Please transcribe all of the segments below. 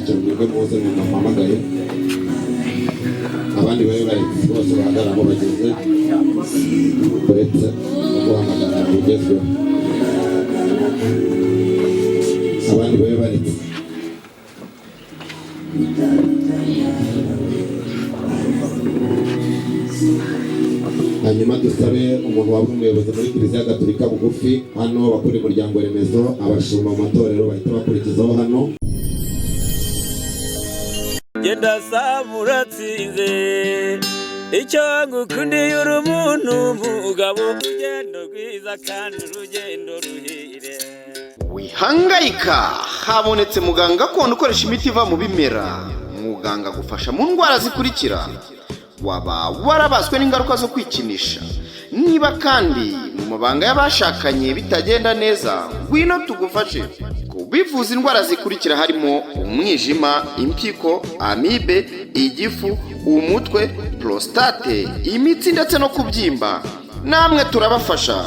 byicaro, mwebwe muze nyuma mpamagaye abandi babe baretse bose bahagarara aho bageze, uretse no guhamagara bigezweho, abandi babe baretse. Hanyuma dusabe umuntu waba umuyobozi muri Kiliziya Gatolika bugufi hano, bakora umuryango remezo, abashumba mu matorero bahita bakurikizaho hano. Genda saba uratsinze, icyo ngukundiye uri umuntu mugabo, urugendo rwiza kandi urugendo ruhire. Wihangayika, habonetse muganga gakondo ukoresha imiti iva mu bimera. Muganga agufasha mu ndwara zikurikira: waba warabaswe n'ingaruka zo kwikinisha, niba kandi mu mabanga y'abashakanye bitagenda neza, ngwino tugufashe. Kubivuza indwara zikurikira harimo umwijima, impyiko, amibe, igifu, umutwe, prostate, imitsi ndetse no kubyimba, namwe turabafasha.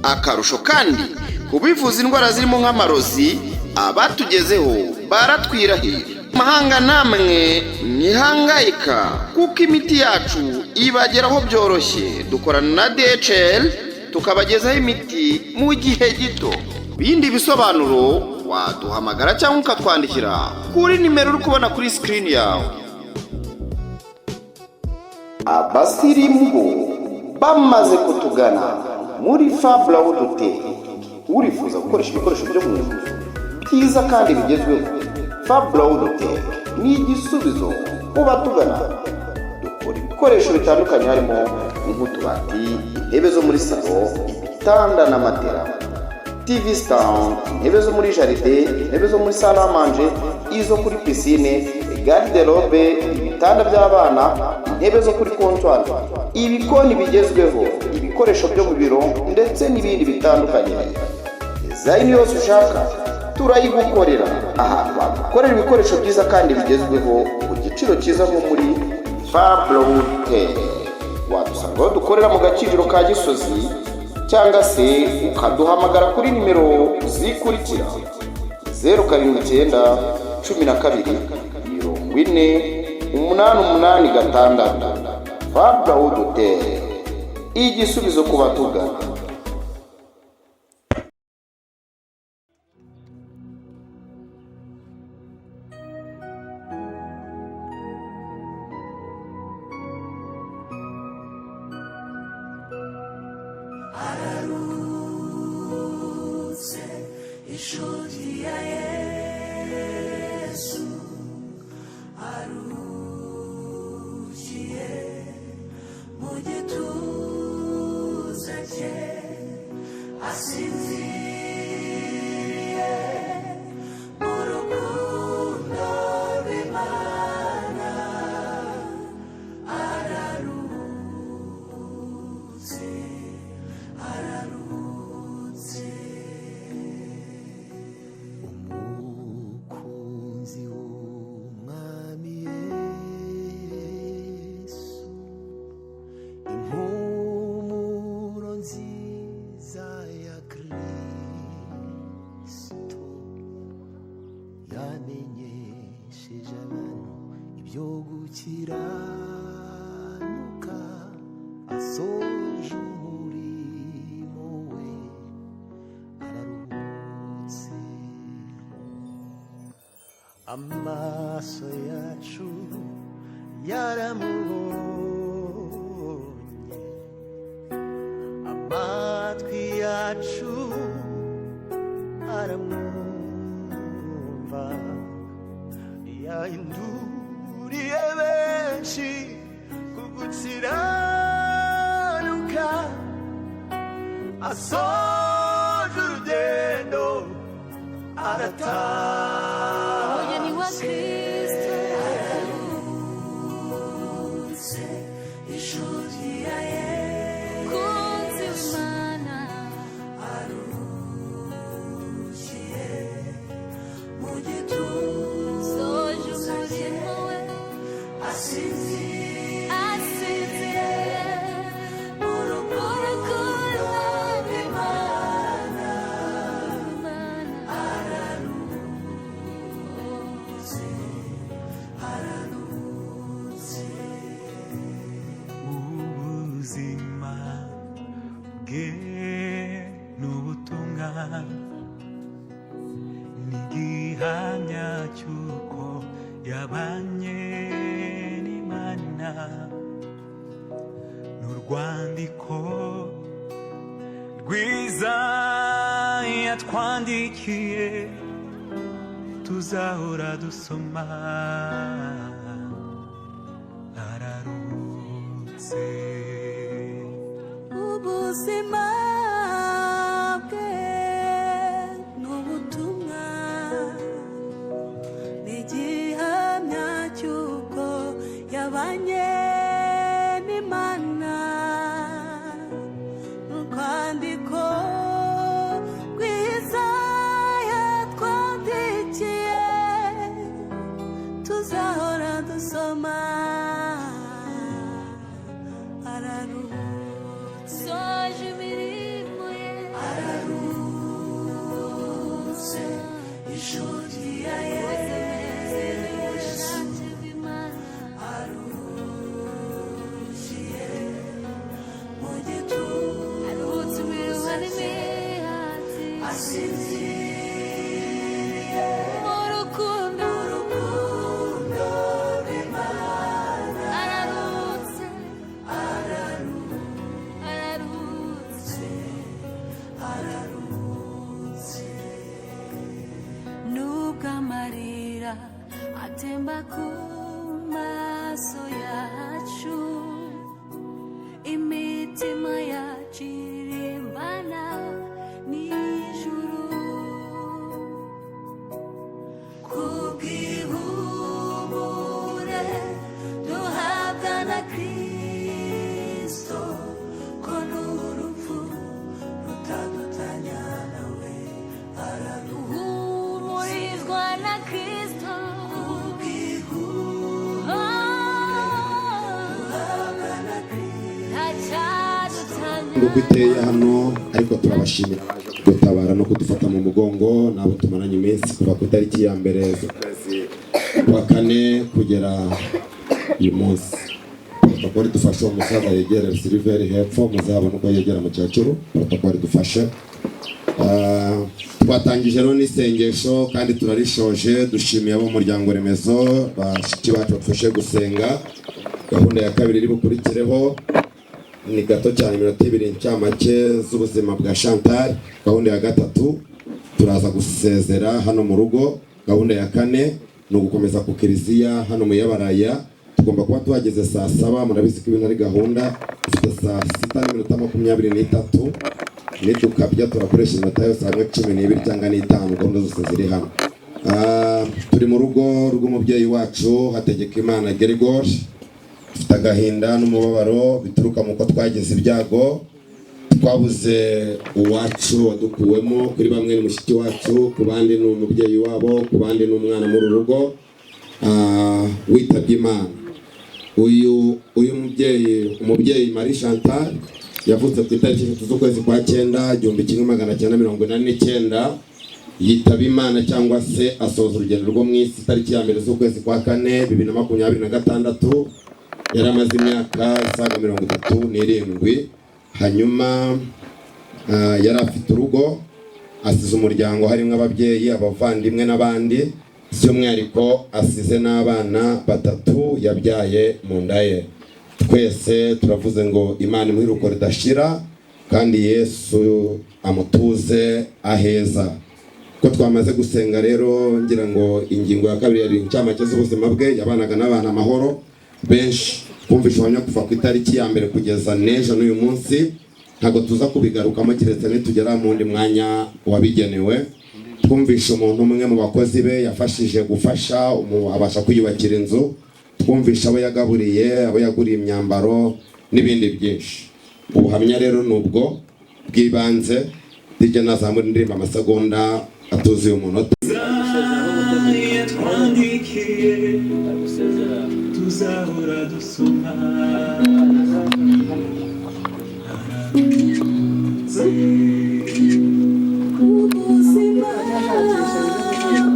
Akarusho kandi, kubivuza indwara zirimo nk'amarozi, abatugezeho baratwirahira amahanga. Namwe ntihangayika kuko imiti yacu ibageraho byoroshye. Dukorana na DHL, tukabagezaho imiti mu gihe gito. Bindi bisobanuro waduhamagara cyangwa ukatwandikira kuri nimero uri kubona kuri sikirini yawe. Abasirimu bo bamaze kutugana muri Fabula Wuduteri. Urifuza gukoresha ibikoresho byo mu nzu byiza kandi bigezweho? Fabula Wuduteri ni igisubizo ku batugana. Dukora ibikoresho bitandukanye harimo nk'utubati, intebe zo muri salo, ibitanda na matera, TV stand, intebe zo muri jardin, intebe zo muri salle à manger, izo kuri piscine, garde-robe, ibitanda by'abana, intebe zo kuri comptoir, ibikoni bigezweho, ibikoresho byo mu biro ndetse n'ibindi bitandukanye. Design yose ushaka turayigukorera. Ahantu bagukorera ibikoresho byiza kandi bigezweho ku giciro cyiza nko muri Fabrote. Wadusanga aho dukorera mu Gakinjiro ka Gisozi, cyangwa se ukaduhamagara kuri nimero zikurikira: 079 12 40 886. Fabra Hotel, igisubizo ku batugana. Araruhutse inshuti ya Yesu, aruhukiye mu gituza cye, asinziriye mu rukundo rw'Imana. Araruhutse, araruhutse. Umukunzi w'Umwami Yesu, impumuro nziza ya Kristo, yamenyesheje abantu ibyo gukiranuka. Asoje umurimo we, araruhutse. Amaso yacu yaramubonye, amatwi yacu aramwumva, yahinduriye benshi ku gukiranuka. Asoje urugendo, arataha. Umugeni wa Kristo. Araruhutse inshuti ya Yesu, Mukunzi w'Imana, aruhukiye mu gituza soje cye, umurimo we, asinziriye asinziriye mu rukundo rw'Imana. Imana. Araruhutse. Bwe n'ubutumwa n'igihamya cy'uko yabanye n'Imana, n'urwandiko rwiza yatwandikiye tuzahora dusoma. Araruhutse. Ubuzima bwe n'ubutumwa ni igihamya cy'uko yabanye n'Imana, urwandiko rwiza yatwandikiye tuzahora dusoma. Araruhutse. Soje imirimo ye. Araruhutse, inshuti ya Yesu. Ubushake bw'Imana. Aruhukiye mu gituza. Aruhutse imiruho n'imihati. Asinziriye mu rukundo. Urukundo rw'Imana. Araruhutse, araruhutse. Araruhutse. Nubwo amarira atemba ku maso yacu, imitima yacu irimbana n'ijuru. Kubw'ihumure duhabwa na Kristo, ko n'urupfu rutadutanya nawe. Araruhutse. Uhumurizwa na Kristo. Kubw'ihumure duhabwa na Kristo. Ntacyadutanya. Nguko iteye hano, ariko turabashimira abaje kudutabara no kudufata mu mugongo, nabo tumaranye iminsi kuva ku itariki ya 1 z'ukwezi kwa 4 kugera uyu munsi. Protokoli dufashe, uwo musaza yegere Siliveri hepfo, muzabona uko yegera mukecuru. Protokoli dufashe. Twatangije rero n'isengesho kandi turarishoje, dushimiye abo mu muryango remezo, bashiki bacu badufashe gusenga. Gahunda ya kabiri iri bukurikireho ni gato cyane, iminota 2 incamake z'ubuzima bwa Chantal. Gahunda ya gatatu turaza gusezera hano mu rugo. Gahunda ya kane ni ugukomeza ku kiliziya hano mu Yabaraya, tugomba kuba tuhageze saa 7. Murabizi ko ibintu ari gahunda, dufite saa 6:23, nidukabya turakoresha iminota yose hamwe 12 cyangwa n'itanu, gahunda zose ziri hano. Turi mu rugo rw'umubyeyi wacu Hategekimana Gerigori. Dufite agahinda n'umubabaro bituruka mu ko twagize ibyago, twabuze uwacu wadukuwemo. Kuri bamwe ni mushiki wacu, ku bandi ni umubyeyi wabo, ku bandi ni umwana muri uru rugo witabye Imana. Uyu mubyeyi, umubyeyi Marie Chantal, yavutse ku itariki 3 z'ukwezi kwa 9 1989, yitaba Imana cyangwa se asoza urugendo rwo mu isi itariki ya 1 z'ukwezi kwa 4 2026. Yari amaze imyaka isaga 37. Hanyuma yari afite urugo, asize umuryango harimo ababyeyi, abavandimwe n'abandi, by'umwihariko asize n'abana 3 yabyaye mu nda ye. Twese turavuze ngo Imana imuhe iruhuko ridashira kandi Yesu amutuze aheza. Ko twamaze gusenga rero, ngira ngo ingingo ya kabiri yari incamake z'ubuzima bwe. Yabanaga n'abantu amahoro benshi, kumvisha ubuhamya kuva ku itariki ya 1 kugeza n'ejo n'uyu munsi ntabwo tuza kubigarukamo keretse nitugera mu wundi mwanya wabigenewe. Twumvisha umuntu umwe mu bakozi be yafashije gufasha abasha kwiyubakira inzu, twumvisha abo yagaburiye, abo yaguriye imyambaro n'ibindi byinshi. Ubuhamya rero ni ubwo bw'ibanze. DJ nazamura indirimbo amasegonda atuzuye umunota. Yatwandikiye tuzahora dusoma. Ubuzima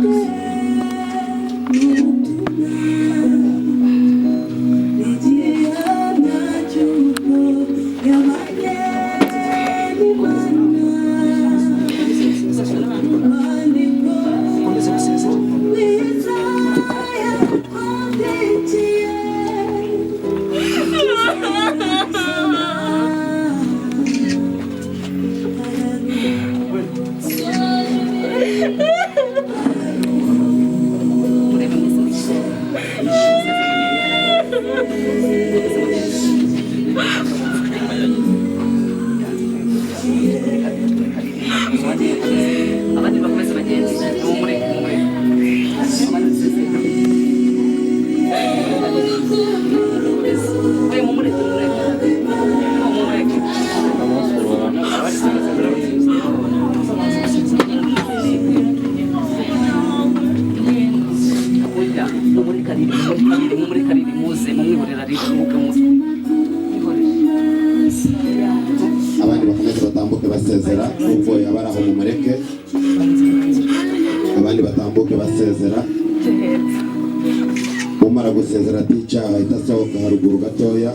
bwe n'ubutumwa ni igihamya cy'uko yabanye batambuke basezera, nubwo yaba ari aho mumureke, abandi batambuke basezera. Umara gusezera aticyaha ahita asohoka haruguru gatoya.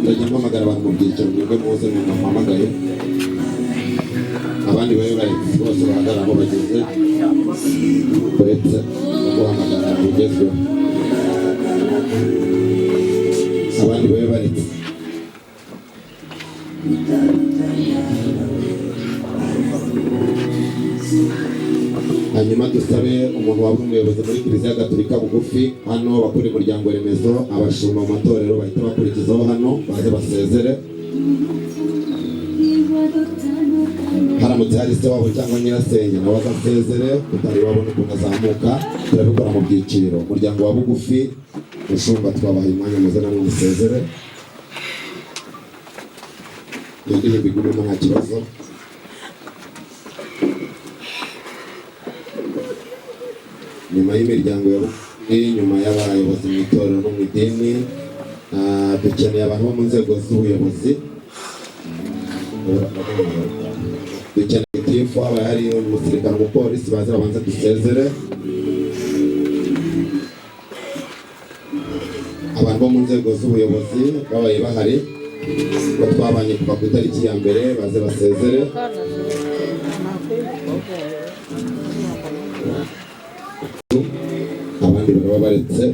Ndajya mpamagara abantu mu byiciro, mwebwe muze mumpamagaye, abandi babe baretse bose bahagarara aho bageze, uretse guhamagara ugezweho, abandi babe baretse. Hanyuma dusabe umuntu waba umuyobozi muri Kiliziya Gatolika bugufi hano, abakora umuryango remezo, abashumba mu matorero bahita bakurikizaho hano, baze basezere. Haramutse hari se wabo cyangwa nyirasenge nawe azasezere, utari wabona ukuntu azamuka. Turabikora mu byiciro. Umuryango wa bugufi, mushumba, twabahaye umwanya, muze namwe musezere. Iyo ndirimbo igumemo nta kibazo. Nyuma y'imiryango ya bugufi, nyuma y'abayobozi mu itorero no mu idini, dukeneye abantu bo mu nzego z'ubuyobozi. Dukeneye tifu, habaye hari umusirikare, umupolisi, baze babanze dusezere. Abantu bo mu nzego z'ubuyobozi babaye bahari, ko twabanye kuva ku itariki ya mbere, baze basezere. Abandi baraba baretse.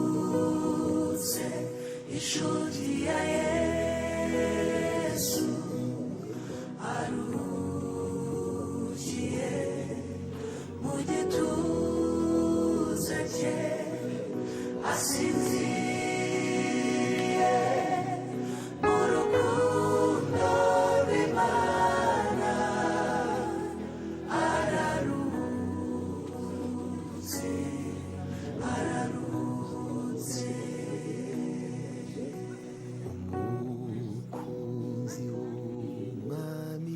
Araruhutse inshuti ya Yesu, aruhukiye mu gituza cye, asinziriye mu rukundo rw'Imana. Araruhutse, araruhutse. Umukunzi w'Umwami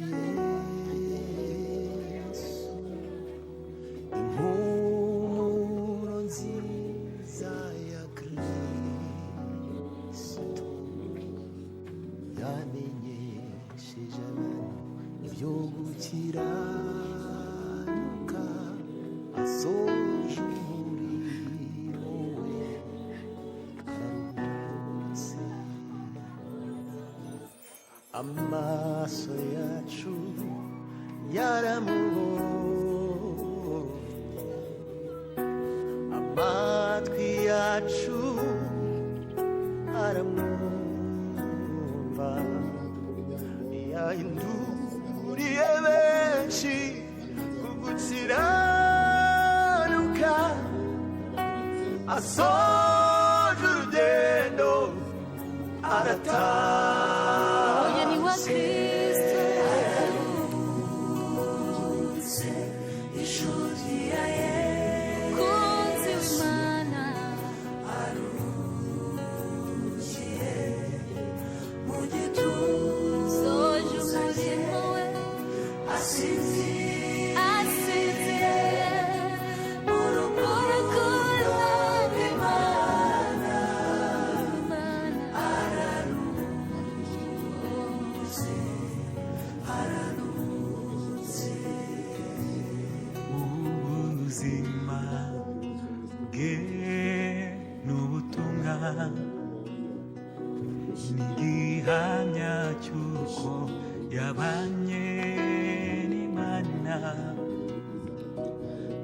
Yesu, impumuro nziza ya Kristo, yamenyesheje abantu ibyo gukiranuka, asoje umurimo we, araruhutse. Amaso yacu yaramubonye, amatwi yacu aramwumva, yahinduriye benshi kugukiranuka, asoje urugendo Umugeni wa aratashye. Kristo. Araruhutse inshuti ya Yesu, Mukunzi w'Imana. aruhukiye mu gituza Soje cye, umurimo we, asinziriye asinziriye mu rukundo rw'Imana. Imana. Araruhutse, araruhutse. Ubuzima bwe n'ubutumwa ni igihamya cy'uko yabanye n'Imana,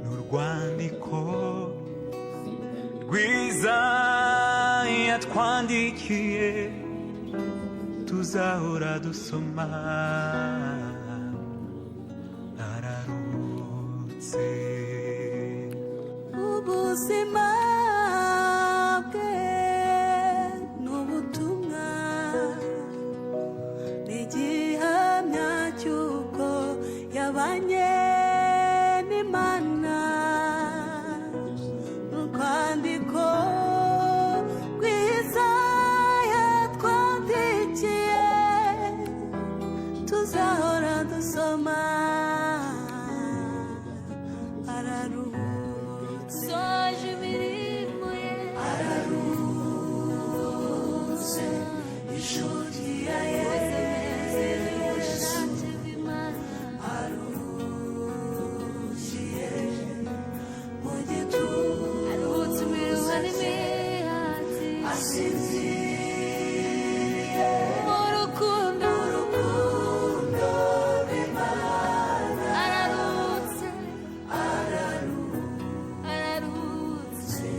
n'urwandiko rwiza yatwandikiye. Tuzahora dusoma, araruhutse. Ubuzima bwe ni ubutumwa, ni igihamya cy'uko yabanye n'Imana. Urwandiko rwiza yatwandikiye tuzahora dusoma, araruhutse. Soje imirimo ye. Araruhutse, inshuti ya Yesu. Ubushake bw'Imana. Aruhukiye mu gituza. Aruhutse imiruho n'imihati. Asinziriye mu rukundo. Urukundo rw'Imana. Araruhutse, araruhutse.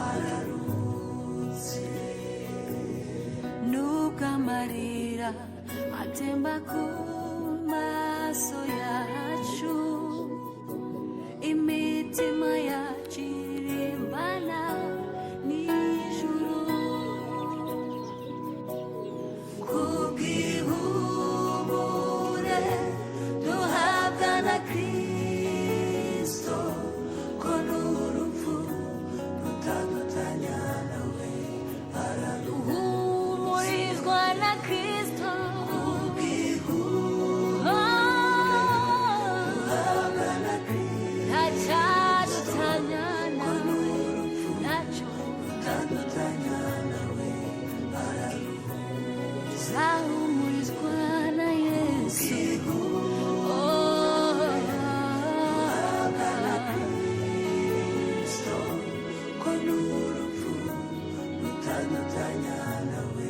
Araruhutse. Nubwo amarira atemba ku maso yacu, imitima yacu irimbana n'ijuru. Kubw'ihumure duhabwa na Kristo, ko n'urupfu rutadutanya nawe, araruhutse. Uhumurizwa na Kristo. Kubw'ihumure duhabwa na Kristo, Ntacyadutanya nawe. n'urupfu Ntacyo. rutadutanya nawe, araruhutse. Nzahumurizwa na Yesu. Oh, Kristo, ko n'urupfu rutadutanya nawe,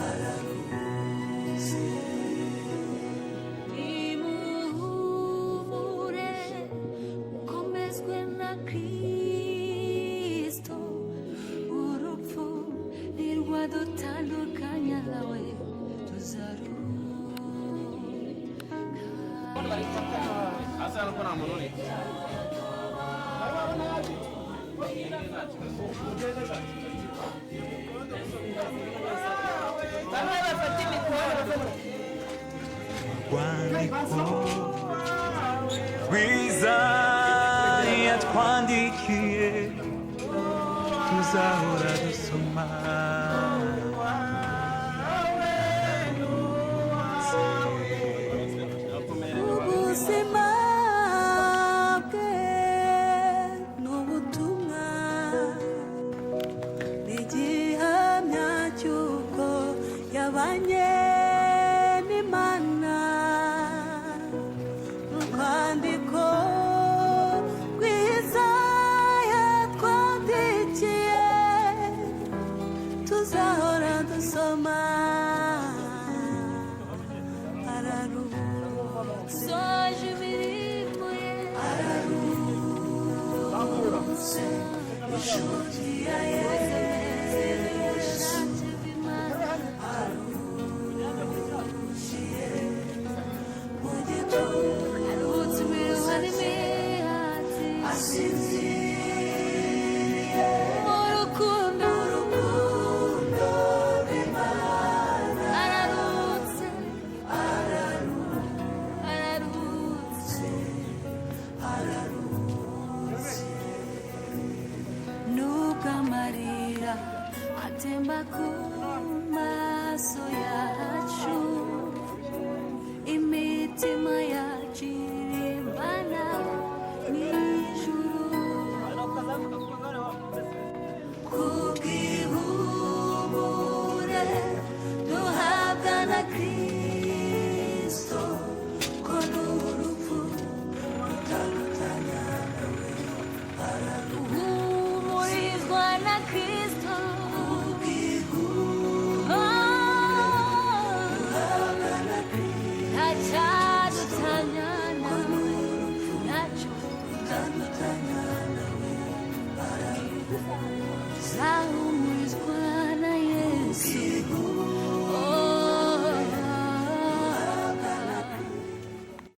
araruhutse. Nimuhumure, mukomezwe na Kristo. Urupfu ntirwadutandukanya nawe, tuzaruhuka. Bamwe bafata imikoro. Urwandiko rwiza yatwandikiye tuzahora dusoma. Ubuzima bwe ni ubutumwa, ni igihamya cy'uko yabanye n'Imana. Urwandiko rwiza yatwandikiye tuzahora dusoma, araruhutse. Soje imirimo ye. Araruhutse, inshuti ya Yesu. Ubushake bw'Imana. Aruhukiye mu gituza. Aruhutse imiruho n'imihati. Asinziriye mu rukundo. Urukundo rw'Imana. Araruhutse, araruhutse. Araruhutse. Nubwo amarira atemba ku maso yacu, imitima yacu.